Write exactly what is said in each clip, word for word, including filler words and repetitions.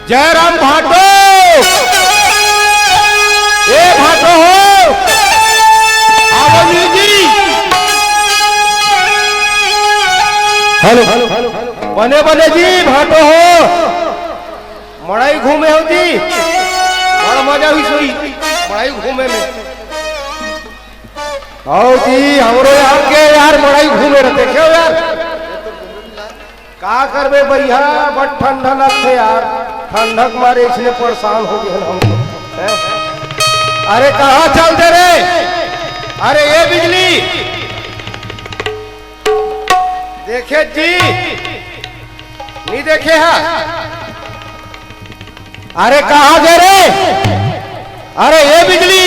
जय राम भाटो। ए भाटो हो, आवो नी जी। हेलो, बने बने जी भाटो हो। मड़ई घूमे हो जी, बड़ा मजा हुई सोई मड़ई घूमे में। आओ जी, हमरो यहाँ के यार मड़ई घूमे रहते, क्यों यार? का करबे भैया, बड़ ठंडा लगथे यार, ठंडक मारे इसने परेशान हो गए हम। हैं? अरे कहाँ चल दे रे? अरे ये बिजली, देखे जी, नहीं देखे हा? अरे कहाँ दे रे? अरे ये बिजली,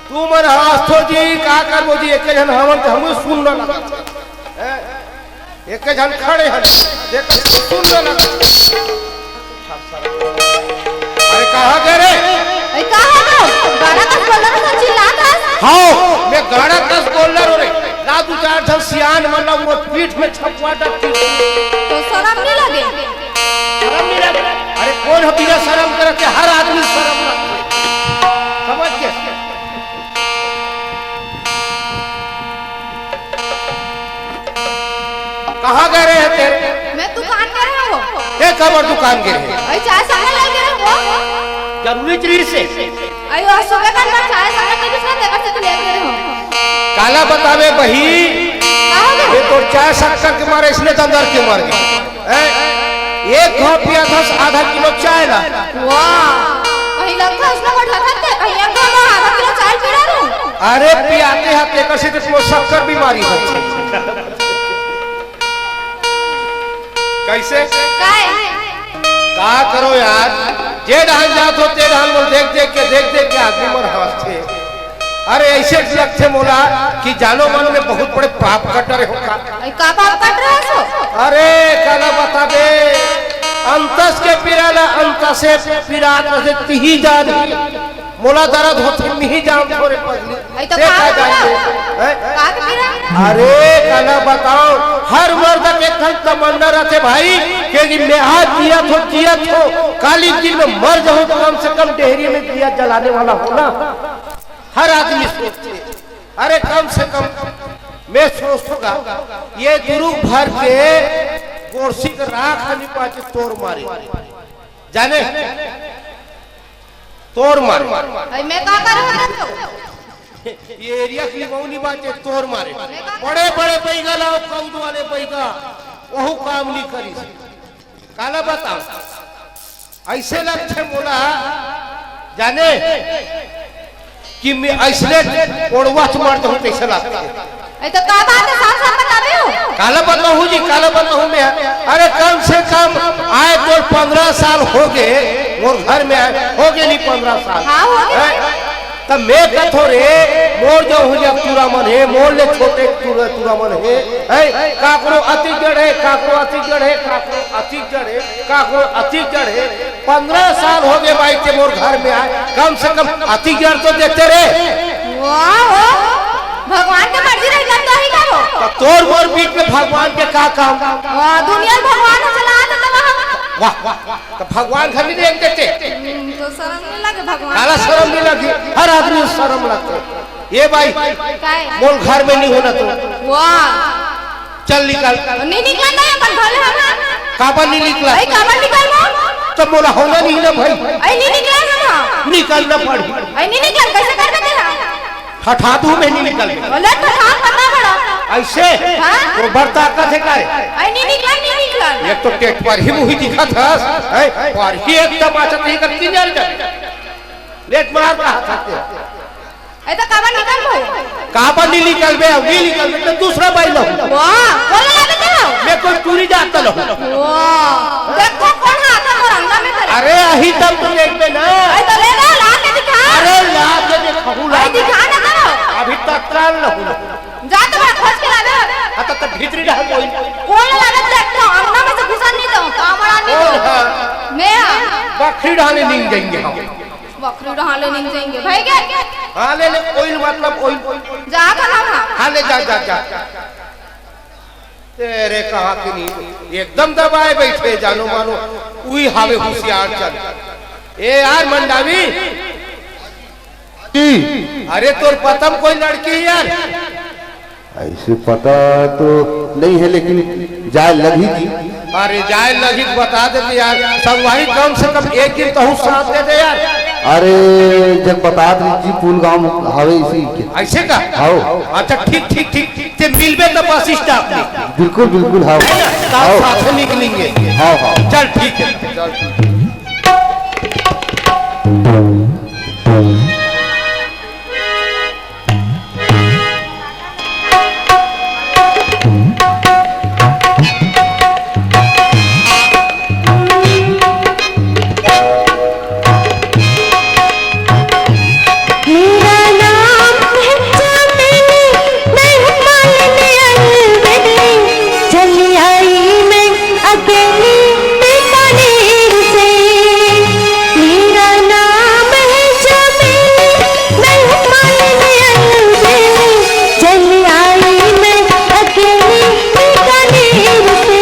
तू मन हाथ थो जी, का करबो जी, एक जन हमन तो हमू सुन न लगा। हैं? एक झन खड़े हन, देख, सुन न लगा। अरे कहाँ गए रे? ए, कहाँ गए? गाड़ा कस गोल्लर से चिल्लात हस? हाँ, मैं गाड़ा कस गोल्लर हो रे। ना दू चार झन सियान मतलब वो पीठ में छपवा डरती। तो शरम नहीं लगे? शरम नहीं लगे? अरे कौन है बिना शरम करते? हर आदमी शरम लगते। समझ के? कहाँ गए रहे तेरे? मैं दुकान गए रहे हो। ते काबर दुकान गए रहे? अरे चाय संगे ले गए रहे हो। जरूरी चीज से। अरे वो सुबह का अंदर चाय संगे के दूसरा तेकर से तो ले गए रहे हो। काला बतावे बही। कहाँ गए? ये तो चाय शक्कर के मारे इसने तो अंदर क्यों मार गया? हैं? एक घाव पिया था आधा किलो चाय ला। वाह, कहीं लगता उसमें बढ़ रहा था, कहीं एक घाव में आधा किलो चाय पी रहा हूँ। अरे पियाते हैं तेकर से तो शक्कर बीमारी हो। कैसे? काय? का करो यार, जे डहान जात हो ते डहान मन देख देख के, देख देख के आदमी मन हंसथे। अरे ऐसे लगथे मोला कि जानो मन में बहुत बड़े पाप कर डरे हो का। अरे का पाप कर रहे हो? अरे काला बता दे, अंतस के पीरा ला अंतसे पीरा से तिही जान। मोला दर्द होथे, मिही जाम थोरे पगली। अरे तो देखा का जान बोला? दे। हैं? का के पीरा? अरे, काला बताओ, हर मर्द के एक ठन तमन्ना रहथे भाई, कि मैं आज जियत हो, जियत हो, काली दिन में मर जाऊं तो कम से कम डेहरी में दिया जलाने वाला हो ना। हर आदमी सोचथे, अरे कम से कम मैं सोचथों गा, ये दुरुग भर के गोरसी के राख हनी पाचे तोर मारे। जाने? तोर मारे। भाई, मैं का करे हो तो? ये एरिया की मौनी बात है, तोर मारे। बड़े बड़े बैगा लाओ, कौद वाले बैगा, वहू काम नहीं करिस। काला बताओ, ऐसे लगथे मोला, जाने कि मैं ऐसने कोड़वा से मर जाऊं, कैसे लगथे? अरे तो का बात है, साफ साफ बतावे हो। काला बताऊं जी, काला बताऊं मैं। अरे कम से कम आए तो पन्द्रह साल हो गए, मोर घर में आए, हो गए नहीं पन्द्रह साल। हाँ, हो गए। हैं? तब मैं कथो रे, मोर जो हो जा तुरा मन है, मोर ले छोटे तुरा, तुरा मन है, हैं? काकरो अतिक जड़ है, काकरो अतिक जड़ है, काकरो अतिक जड़ है, काकरो अतिक जड़ है। पन्द्रह साल हो गए भाई के मोर घर में आए, कम से कम अतिक जड़ तो देते रे। वाह, वाह। भगवान के मर्जी रही, तब तो ही करो। तो तोर मोर बीच में भगवान के का काम? वाह, दुनिया में भगवान चला तो तब हम। वाह, वाह, वाह। तो भगवान घर नहीं देख देते। हम्म, तो शर्म नहीं लगे भगवान? काला शर्म नहीं लगे, हर आदमी को शर्म लगता है। ये भाई, काय? मोर घर में नहीं होना तो। वाह। चल निकल। नहीं निकला ना, अपन घर में हम। काबर नहीं निकला? भाई, काबर निकल ना? तो मोला होना नहीं ना भाई। अरे नहीं निकला ना। निकलना पड़ी। अरे नहीं निकला, कैसे कर देते हैं? हटा दूं मैं, नहीं निकल। बोले तो ठान पता बड़ा। ऐसे? हाँ? वो बरता का थे काय? अरे नहीं निकला, नहीं निकला। एक तो टेट पर ही मुही दिखा था, है? पर ही एक तमाचा नहीं करती नहीं जा। लेट मार कहा था। ए तो काबर निकल भाई? काबर नहीं निकल बे, नहीं निकल बे, तो दूसरा बाई लो। वाह, बोले ना बेटा। मैं कोई टूरी जाता लो। वाह, देखो कौन हाथ है मोर अंगना में करे। अरे अही तब तू देख बे ना। ए तो ले लो, ला के दिखा। अरे ला के दिखाऊं, ला ए, के। दिखा ना करो। अभी तत्काल लो। जा तो बड़ा खोज के ला दे। हाँ, तो, तो भीतरी रहा कोई। कौन ला दे, देखो, अंगना में से घुसन नहीं दो, कामड़ा नहीं कौन दो। है? मैं हाँ। बकरी डाले नहीं जाएंगे हम। बकरी उड़ान ले नहीं जाएंगे। भाई क्या? हाँ, ले ले, oil मतलब oil। जा तो ना वहाँ। हाँ, ले जा, जा, जा। तेरे कहा कि नहीं, एकदम दबाए बैठे, जानो मानो, उही हावे हुसियार चल। ए यार मंडावी, जी। अरे तोर पता म कोई लड़की हे यार? ऐसे पता तो नहीं है, लेकिन जाए लगही जी। अरे जाए लगही त बता देते यार, संगवारी कम से कम एक दिन तहूँ साथ दे दे यार। अरे जब बता दे जी, पुल गांव हावे इसी के। ऐसे का? हाव। अच्छा ठीक ठीक ठीक, ते मिलबे त बस स्टॉप में। बिल्कुल बिल्कुल, हाव। है ना? साथ हाव। साथ निकलेंगे। हाव हाव। चल ठीक है। चल ठीक है। मेरा नाम है चमेली, मैं हूँ मालिनी अलबेली, चली आई मैं अकेली बीकानेर से। मेरा नाम है चमेली, मैं हूँ मालिनी अलबेली, चली आई मैं अकेली बीकानेर से,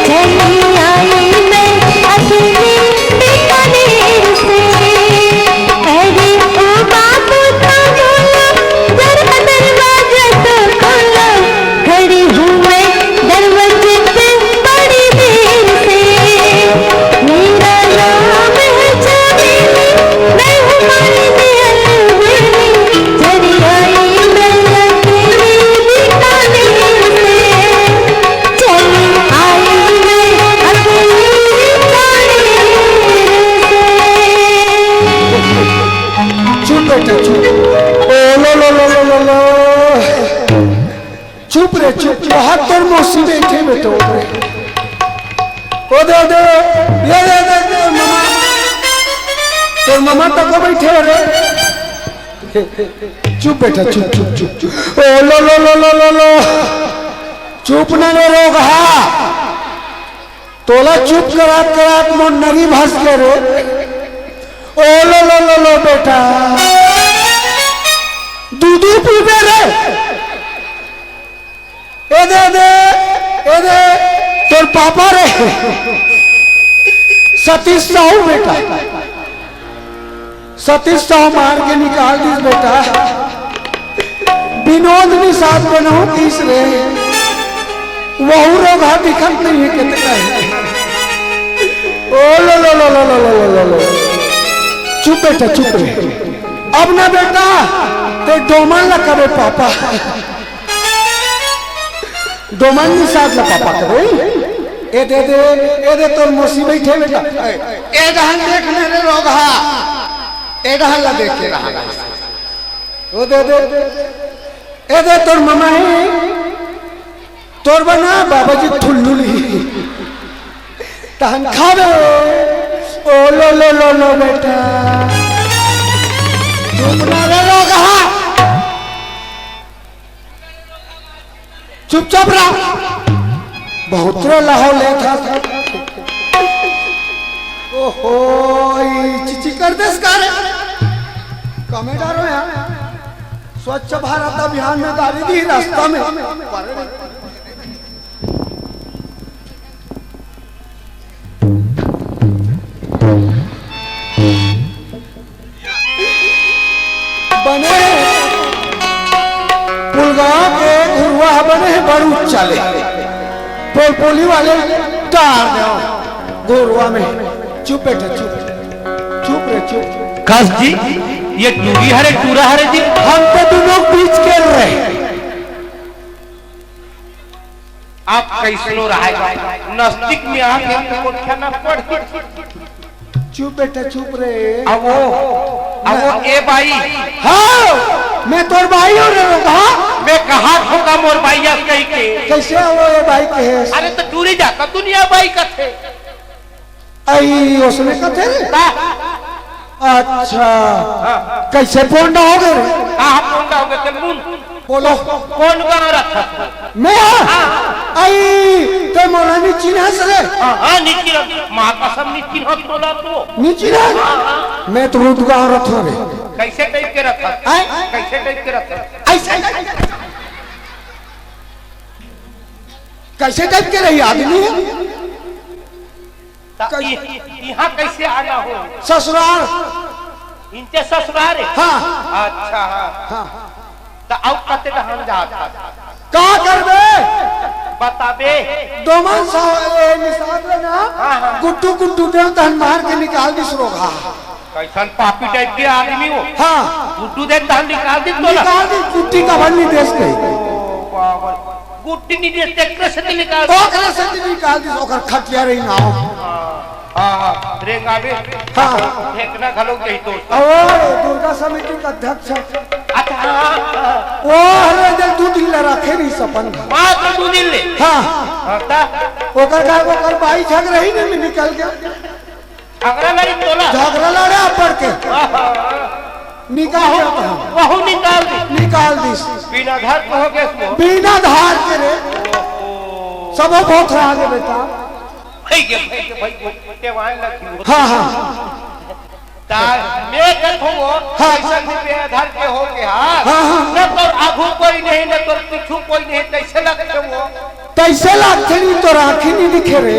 चली आई मैं अकेली बीकानेर से। अरे ओ बाबू तो बोलो, जरा दरवाजा तो खोलो, खड़ी हूँ मैं दरवाजे पे बड़ी देर से। मेरा नाम है चमेली, मैं हूँ मालिनी अलबेली, चली आई मैं अकेली बीकानेर से, चली आई मैं अकेली बीकानेर से। चुप बेटा, चुप। ओ लो लो लो लो लो लो। चुप रे, चुप। वहाँ तोर मौसी बैठे बेटो। ओ दे दे, ये दे दे, तोर ममा। तोर ममा तको बैठे हो रे। चुप बेटा, चुप, चुप, चुप, चुप। ओ लो लो लो लो लो लो। चुप ना रे रोगहा। तोला चुप करात करात मोर नरी भस गे रे। ओ लो लो लो लो बेटा, दूधू पीबे रे। ए दे दे, ए दे, तोर पापा रे, सतीश साहू बेटा। सतीश साहू मार के निकाल दिस बेटा। विनोद निषाद बनहूं किस रे? वहू रोगहा दिखत नहीं है, कितना है। ओ लो लो लो लो लो लो लो लो। चुप बेटा, चुप रे। अब ना बेटा, ते डोमन ला कबे पापा। डोमन निषाद ला पापा करे। ए दे दे, ए दे तोर मौसी बैठे बेटा। ए डहन देख ले रे रोगहा। ए डहन ला देख के रहा। ओ दे दे। ए दे तोर ममा हे। तोर बना बाबा जी ठुल्लू ली। तहन खावे। ओ लो लो लो लो बेटा। चुप ना रे रोगहा। चुपचाप रह। बहुत रे लहो लेत हस। ओहो, ई चिची कर देस का रे? कमे डरो यार। स्वच्छ भारत अभियान में गाड़ी दी रास्ता में। बने पुलगांव के घुरुवा ह बने हे बड़ ऊंचा ले। पोलपोली वाले डार दे घुरुवा में। चुप बेटा, चुप। चुप रे, चुप। कस जी, ये टूरी हरे, टूरा हरे जी? हम तो दोनों बीच के रहे। आप कैसनो रहे, नजदीक में आके कोठिया ना पढ़। चुप बेटा, चुप रे। अब वो, अब वो ए बाई। हाँ, मैं तोर बाई हूँ रे, कहा? मैं कहा होगा मोर बाई आज कहीं के। कैसे वो ए बाई के है? अरे तो टूरी जाता दुनिया बाई कथे। आई, उसने कथे रे? का? अच्छा। हाँ। कैसे पोंडा हो गए रे? कहाँ पोंडा हो गए? ते मुन बोलो। कौन गाँव रखा? मैं? हाँ। आई, ते मोला नहीं चिन्हस रे? हाँ, हाँ, नहीं चिन्हस। माँ कसम नहीं चिन्हस बोला तो। नहीं चिन्हस? हाँ, हाँ। मैं तो रुद गाँव रखा रे। कैसे टाइप के रखा? हैं? कैसे टाइप के रखा? ऐसे। कैसे टाइप के रही आदमी है? त इ-, इहाँ कैसे आना हो? ससुराल। इनके ससुराल है? हाँ। अच्छा, हाँ। हाँ। त अउ कते डहन जात हस? का करबे? बताबे। डोमन साहब, ए, निषाद ले ना, हाँ, हाँ। गुड्डू, गुड्डू देव तहन मार के निकाल दिस रोगहा। कैसन पापी टाइप के आदमी हो? हाँ। गुड्डू देव तहन निकाल दिस तोला? निकाल दिस, गुड्डी का भर नहीं देस के। ओ बाबा, गुड्डी नहीं देस, तेकरे से निकाल दिस। ओकरे से निकाल दिस, ओकर खटिया रही ना हो। हाँ। हाँ, हाँ, रेंगाबे। हाँ। फेंकना घलो यही दोस्त। ओ, दुर्गा समिति के अध्यक्ष। अच्छा, हाँ, हाँ, हाँ। ओ, हरे दे दू दिन ले रखे रही सपन। मात्र दू दिन ले? हाँ। हाँ, ता? ओकर का, ओकर बाई झगड़ा ही नहीं में निकल गया। झगड़ा लड़ी तोला? झगड़ा लड़े आप पढ़ के। हाँ, हाँ, हाँ। निकाल वहू, जाता हूँ। वहू निकाल दी। निकाल दी। बिना धार के हो गया इसमें। बिना धार के रे। ओहो। सबो बहुत आगे बेटा। भाई के, भाई के, भाई के, के वाइन लगी हो। हाँ, हाँ। ता मैं कथो वो, हाँ। ऐसा भी बेधर के हो गया। हाँ, हाँ। न तो आगू कोई नहीं, न तो पीछू कोई नहीं, कैसे लगते वो? कैसे लगते नहीं तो आँखी नहीं दिखे रे।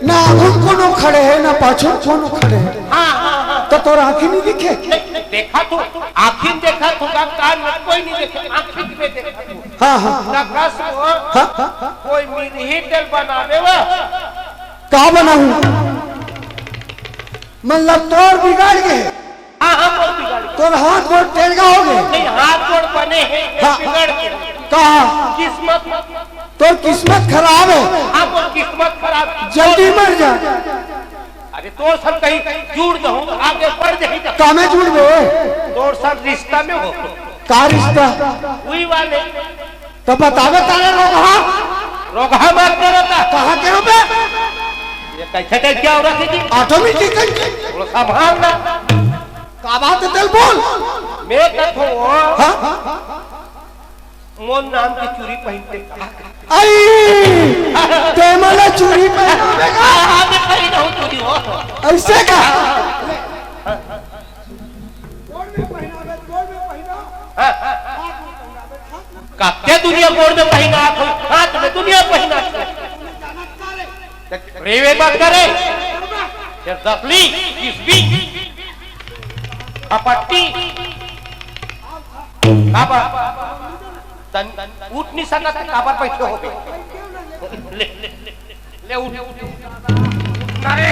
ना आगू कोनो खड़े है, ना पाछू कोनो खड़े है। हाँ, हाँ, हाँ। तो तोर आँखी नहीं दिखे? नहीं, देखा तो, आँखी देखा तो का, कान में कोई नहीं देखे, आँखी में देखा तो। हाँ, हाँ, हाँ। ना कस वो, हाँ, हाँ। कोई मिरही तेल बनावे वो। का बनाऊं? मतलब तोर बिगाड़ के। हाँ, हाँ, मोर बिगाड़ के। तोर हाथ गोड़ टेढ़ा हो गए। नहीं, हाथ गोड़ बने हैं, हाँ। बिगड़ के। कहा? किस्मत। तोर किस्मत खराब है। हाँ, मोर किस्मत खराब। जल्दी मर जा। अरे, तोर सब कहीं जुड़ जाऊं, आगे बढ़ जाही। कामे जुड़ गए? तोर सब रिश्ता में हो। का रिश्ता? वही वाले। तो बतावे तारे रोगहा। रोगहा बात करता। कहाँ के हो बे? ये कैसे टाइप क्या हो रहा है जी? ऑटोमेटिक है। थोड़ा संभाल ना। का बात है, तेल बोल। मैं कथो। हाँ? मोर नाम की चूड़ी पहनते का? आई, ते मला चूड़ी पहनावे का? हाँ, मैं पहना हूँ चूड़ी हो। ऐसे का? गोड़ में पहिनावे, गोड़ में पहिना। हाँ, हाँ। हाथ में पहिनावे, हाथ में। कत्ते दुनिया गोड़ में पहिना, हाथ में दुनिया पहिना। रेवे बात करे। फिर दसली, बीसवीं, अपट्टी। अब तन उठ नहीं सकत, काबर बैठे हो बे? ले, ले। ले उठ, उठ, उठ। अरे।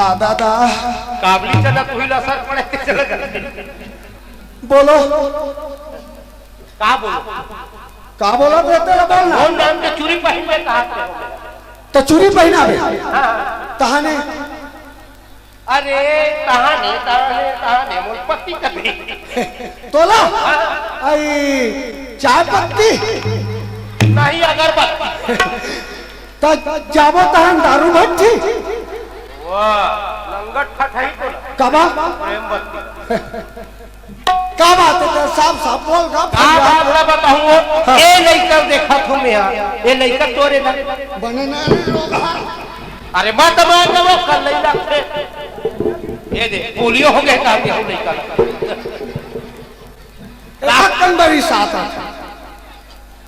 आ दादा। काबली चला, तू ही ला सर पड़े, चला जा। बोलो। का बोलो? का बोला थे तेरा बोलना? कौन नाम के चूड़ी पहन के कहा थे? तो चूड़ी पहना बे। हाँ। तहाने अरे, तहाने, तहाने, तहाने, मोर पत्ती कभी। तोला? हाँ। आई, चाय पत्ती? नहीं, अगरबत्ती। त जाबो तहन दारू भट्टी? वाह, लंगट फटही तोला। कबा? प्रेम बत्ती। का बात है तेरा? साफ साफ बोल ना, का फरियाद बात बोल। ना बताऊं, हाँ। ए लइका देखा थू मैं, ए लइका तोरे ना। बने ना रे रोगहा। अरे मत मार ना वो कर लइका से। ये दे, पोलियो हो गया का, ये लइका। रात कन बरी साथ आ।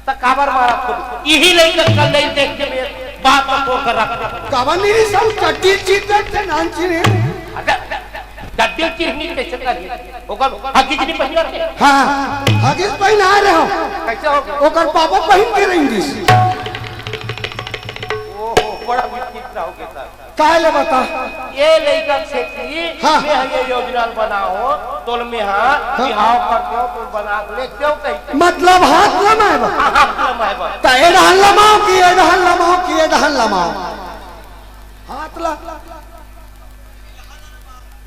त काबर मारा खुद? यही लइका कल नहीं देख के मैं बात को कर रख। काबर नहीं सब चड्डी चीज देख के नान चीज है। अगर चड्डी चीज नहीं कैसे करी? ओकर हगिज नहीं पहिना थे? हाँ, हगिज पहिना रहे हो। कैसे हो गया? ओकर पापा पहिन के रहेंगे। ओहो, बड़ा विचित्र हो गया सर। काहे ले बता? ये लइका से कि हाँ। मैं ये योजना बनाओ, तोल में हाँ, हाँ। बिहाव कर दो, तोल बना ले, क्यों कही? मतलब हाथ लमाए बा? हाँ, हाथ लमाए बा। त ए डहन लमाओ कि ए डहन लमाओ कि ए डहन लमाओ? हाथ ला।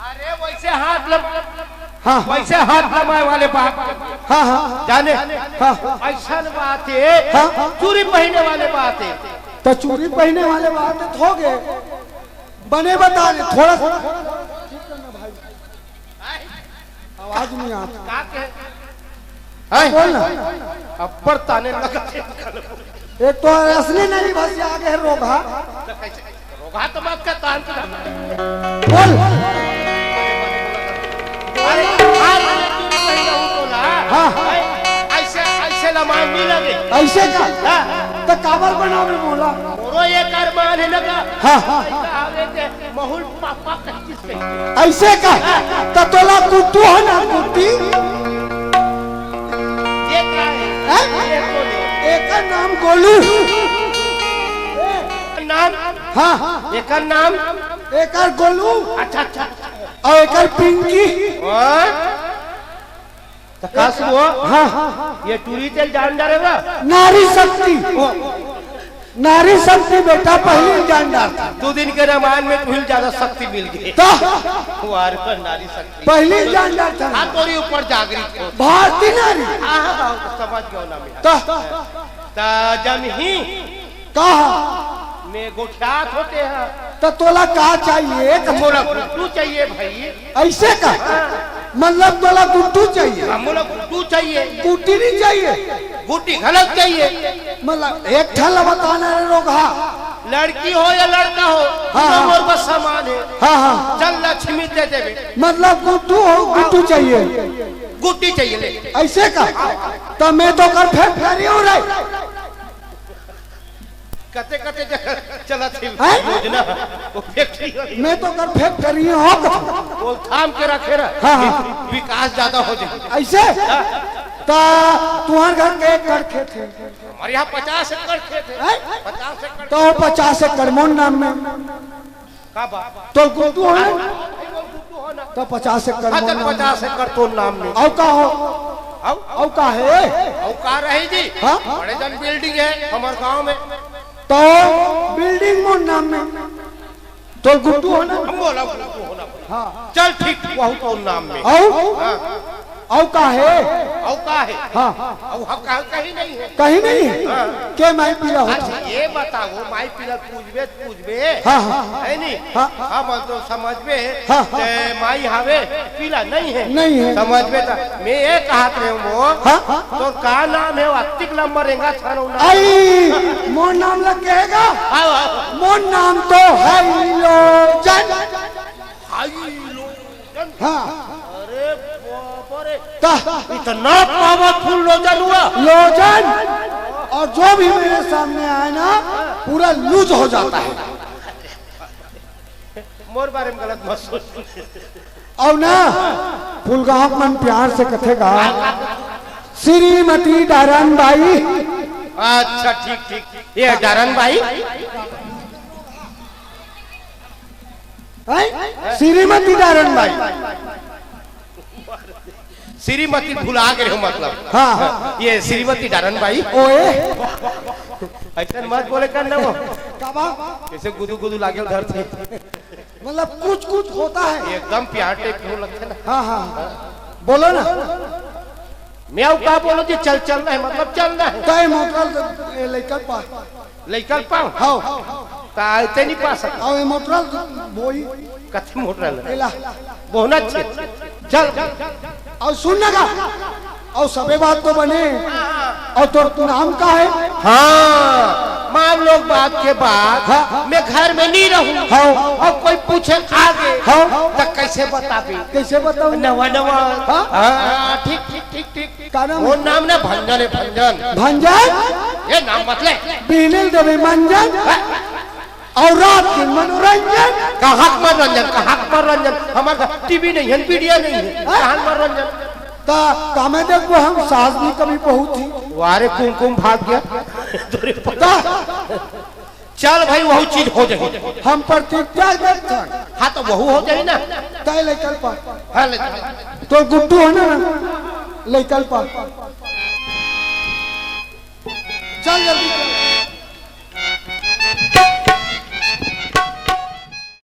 अरे वैसे हाथ लम-, हाँ। वैसे हाथ लमाए वाले बात। हाँ, हाँ। जाने? हाँ। ऐसा बात है, हाँ। चूड़ी पहने वाले बात है। तो चूड़ी पहने वाले बात है, हो गए। बने बता दे, थोड़ा सा आवाज नहीं आता। का कहे? हैं? बोल ना। अब्बर ताने लगा। एक तो असली नहीं बस आगे है रोगहा। तो कैसे? रोगहा तो मत कर, तान की बात। बोल। अरे, आज मैं तुम कह रहा हूँ बोला। हाँ। हैं? ऐसे, ऐसे लमान लगे। अइसे का? हाँ। त काबर बनावे मोला? मोरो एक अरमान हे ना का? हाँ, हाँ। अइसे का हवे ते महुल पापा कच्चिस कहिके। अइसे का? त तोला गुड्डू हे ना गुड्डी? ये का हे? हैं? ये कौन हे? एकर नाम गोलू। नाम? हाँ। एकर नाम? एकर गोलू। अच्छा, अच्छा, अच्छा। अउ एकर पिंकी। हाँ? त का सुबो? हाँ। ये टूरी तेल जान डारे बा? नारी शक्ति। ओ। नारी शक्ति बेटा, पहिली जान डारथे। दू दिन के रामायण में तुहिल ज्यादा शक्ति मिल गे। त? वाह रे, नारी शक्ति। पहिली जान डारथे। हाँ, तोरी ऊपर जागृत हो। भारती नारी। हाँ, हाँ, हाँ, समझ गयो ना मैं। त? त जमही। कहा? मैं गोठियात होते हैं। त तोला का चाहिए? त मोला गुड्डू चाहिए भाई। अइसे का? हाँ। मतलब तोला गुड्डू चाहिए? हाँ, मोला गुड्डू चाहिए। गुड्डी नहीं चाहिए? गुड्डी घलो चाहिए। मतलब एक ठन ला बताना रे रोगहा। लड़की हो या लड़का हो, हाँ, हाँ। मोर बर समान हे। हाँ, हाँ। चल लक्ष्मी दे देबे। मतलब गुड्डू हो, गुड्डू चाहिए? गुड्डी चाहिए ले। अइसे का? त मैं तो कर फेर फेरी हूँ रे। कते कते जगह चलत हे हैं? योजना, वो फैक्ट्री वाली। मैं तो कर फेर फेरी हूँ। वो थाम के रखे रह। हाँ, हाँ। विकास ज्यादा हो जाए। अइसे? हाँ। त तुहर घर के एकड़ खेत हे? हमर यहाँ पचास एकड़ खेत हे। हैं? पचास एकड़। त पचास एकड़ मोर नाम में। का बात? तोर गुड्डू हो ना? भाई, वो गुड्डू हो ना? त पचास एकड़ हाँ, मोर त नाम। पचास एकड़ तोर नाम में। अउ का हो? अउ? अउ का हे? अउ का रही जी? हाँ? बड़े जन बिल्डिंग हे हमर गांव में। त बिल्डिंग मोर नाम में। तोर गुड्डू हो ना? हम बोला गुड्डू हो ना। हाँ। चल ठीक, वहू तोर नाम में। अउ? हाँ। अउ का हे? अउ का हे? हाँ। अउ हम कहा कहीं नहीं हे। कहीं नहीं हे? हाँ। के माई पीला होथे? अच्छा, ये बताओ, माई पीला पूजबे, पूजबे? हाँ, हाँ। हे नहीं? हाँ। हम तो समझबे, हाँ। ते माई हावे, पीला नहीं हे। नहीं हे। समझबे त, मैं ये कहत रहे हूँ वो, हाँ। तोर का नाम हे, वो अतिक लंबा रेंगा छानो नाम। आई, मोर नाम ला कहेगा? आओ, आओ। मोर नाम तो हे लोचन। हाई लोचन। हाँ। अरे बाप रे। त इतना पावरफुल लोचन हुआ। लोचन। और जो भी मेरे सामने आए ना, पूरा लूज हो जाता है। मोर बारे में गलत मत सोच। अउ ना, फुलगांव मन प्यार से कथे गा, श्रीमती डारन बाई। अच्छा, ठीक, ठीक। ये डारन बाई। हैं? श्रीमती डारन बाई। श्रीमती भुला गए हो मतलब। हाँ, हाँ। ये श्रीमती डारन बाई। ओए। अइसन मत बोले कर ना वो। का बा? जैसे गुदू गुदू लागे उधर से। मतलब कुछ कुछ होता है। एकदम प्यार टाइप के लगथे ना। हाँ, हाँ। बोलो ना। मैं अउ का बोलो जी, चल चलना हे, मतलब चलना हे। तय मोटरल ए, लइकल पा। लइकल पाओ? हाँ। त आइते नहीं पा सकता। अउ ए मोटरल बोई। कथे मोटरल? एला। बोहना छे। चल। अउ सुन ना गा। अउ सबे बात तो बने। अउ तोर नाम का हे? हाँ, मान लो बात के बाद हाँ। मैं घर में नहीं रहूँ हाँ। अउ कोई पूछे आगे हाँ। त कैसे बताबे? कैसे बताऊँ? नवा नवा। हाँ? हाँ, ठीक, ठीक, ठीक, ठीक। का नाम? वो नाम ना भंजन हे, भंजन। भंजन? ये नाम मत ले। बिहनिल देबे मंजन। हाँ। अउ रात के मनोरंजन। कहाँ के मनोरंजन, कहाँ के मनोरंजन? हमर टीवी नहीं हे, पीडिया नहीं हे। हाँ? कहाँ के मनोरंजन? त कामे देखबो हम सास भी कभी बहू थी। वारे कुमकुम भाग गया। तोरे पता। चल भाई, वहू चीज हो जाही। हम प्रतिज्ञा देथन। हाँ, त वहू हो जाही ना। तय लइकल पा। हाँ, ले चल। तोर गुड्डू हे ना, लइकल पा। चल जल्दी चल।